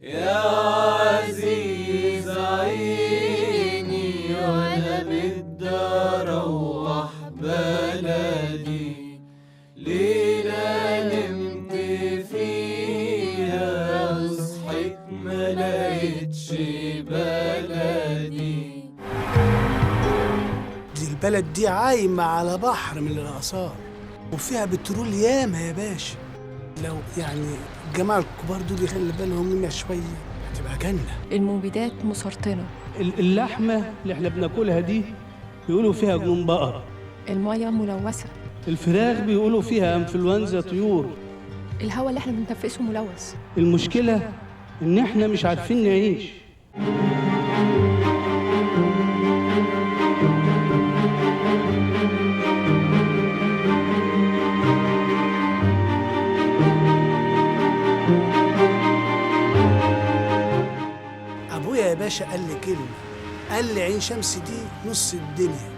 يا عزيز عيني وانا بدي اروح بلدي، ليلة نمت فيها وصحيت ما لقيتش بلدي. دي البلد دي عايمة على بحر من الآثار وفيها بترول ياما يا باشا. لو يعني الجماعة الكبار دول يخلي بالهم منها شوية هتبقى جنة. المبيدات مسرطنة. اللحمة اللي احنا بناكلها دي بيقولوا فيها جنون بقر. المية ملوثة. الفراخ بيقولوا فيها انفلونزا طيور. الهواء اللي احنا بنتنفسه ملوث. المشكلة إن احنا مش عارفين نعيش. أبويا يا باشا قال لي كلمة، قال لي عين شمس دي نص الدنيا.